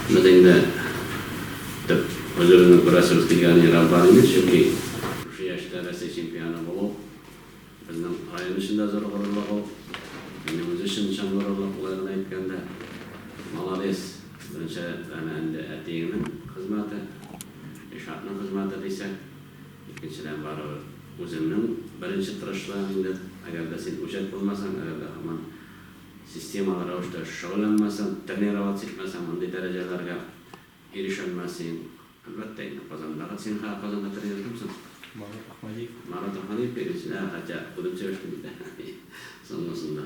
Без инде төп үзебезнең күрәсебез килгән Раббанины, чөнки шушы яшьтә Рәсәй чемпионы булу безнең район өчен дә зур горурлык ул. Минем үзе өчен чын горурлык, болай гына әйткәндә. Молодец! Беренче әнә инде әтиеңнең хезмәте, Ришатның хезмәте дисәк, икенчедән барыбер үзеңнең беренче тырышлыгың инде, әгәр дә син үҗәт булмасаң, әгәр дә һаман системалы рәвештә шөгыльләнмәсәң, тренироваться итмәсәң, мондый дәрәҗәләргә ирешәлмәс идең. Әлбәттә инде, Казандагы, син хәзер Казанда тренер кем соң? Марат Әхмәдиев. Марат Әхмәдиев икенче, ә, хотя үзем сөйләштем бит соңгысында.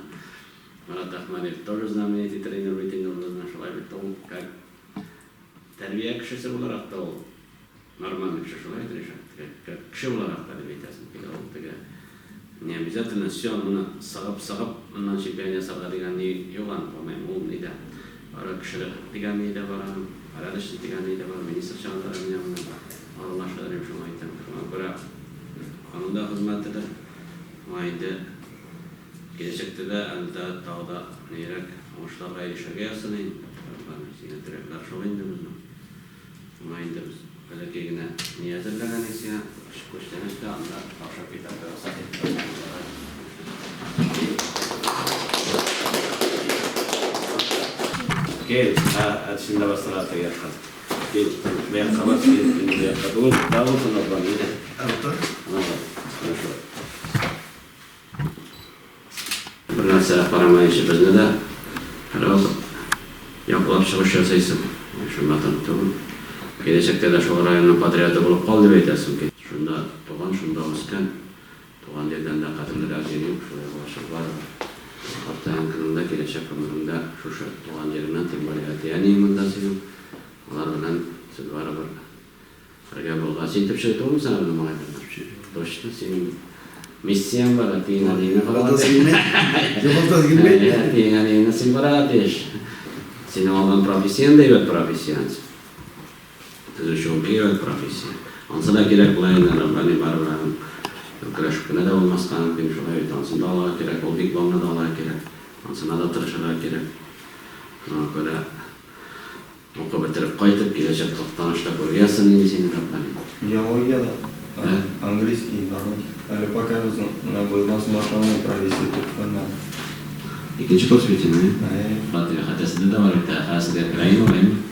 Марат Әхмәдиев тоже знаменитый тренер бит инде ул безнең, шулай бит ул, как тәрбия кешесе буларак та ул нормальный кеше, шулай бит, Ришат? Как, как кеше буларак та дип әйтәсем килә, ул теге не обязательно все моны сыгып-сыгып моннан чемпион ясарга дигән ни юк аның, по-моему, ул ни дә бары кешелек дигән ни дә бар аның, порядочный дигән ни дә бар, министр чагында да мин аның белән аралаша йөрим, шуңа әйтәм. Шуңа күрә аның да хезмәтедер. Шуңа инде киләчәктә дә әле дә тагы да нирәк уңышларга ирешергә язсын инде. Раббани, сиңа теләкләр шул инде безнең. Шуңа инде без бәләкәй генә ни әзерләгән идек сиңа, күчтәнәч тә анда ашап китәргә рөхсәт итеп. Кил, әтисен дә бастыра теге якка. Кил, бу якка бас, кил, инде бу якка түгел, тагы булсын, Раббани, әйдә. Хорошо. Бер нәрсәгә карамаенча безне дә һәрвакыт яклап чыгыш ясыйсың. Шуннан түгел. Киләчәктә дә шул районның патриоты булып кал дип әйтәсем килә. Шунда туган, шунда үскән. Туган җирдән дә кадерлерәк җир юк, шулай булачак барыбер. Картайган көнеңдә, киләчәк гомереңдә шушы туган җиреңнән, тем более әти-әниең монда синең, алар белән сез барыбер Бергә булгач, син төпчек түгелмесең әле малайлардан? Төпчек. Точно, синең миссияң бар, әтиең әниеңне карарга Югалтасы килми. Югалтасы килми. Әйе, әтиең әниеңне син карарга тиеш. Синең алган профессияң дә әйбәт профессия. Төзүче ул бик әйбәт профессия. Ансы да кирәк була инде, Раббани барыбер аның көрәшеп кенә дә булмаска мөмкин, шулай бит, ансын да алырга кирәк, ул дипломны да алырга кирәк, ансына да тырышырга кирәк. Шуңа күрә Укып бетереп кайтып, киләчәк Актанышта күрергә язсын инде сине, Раббани. Геологиядә, английский, информатика. Әле пока безнең менә быелдан соң башлана профессия төп фәннәр. Икенче курс бит син, әйе? Әйе. Латвия хәтәсендә дә бар бит, ә хәзер сезгә керә инде ул, әйеме?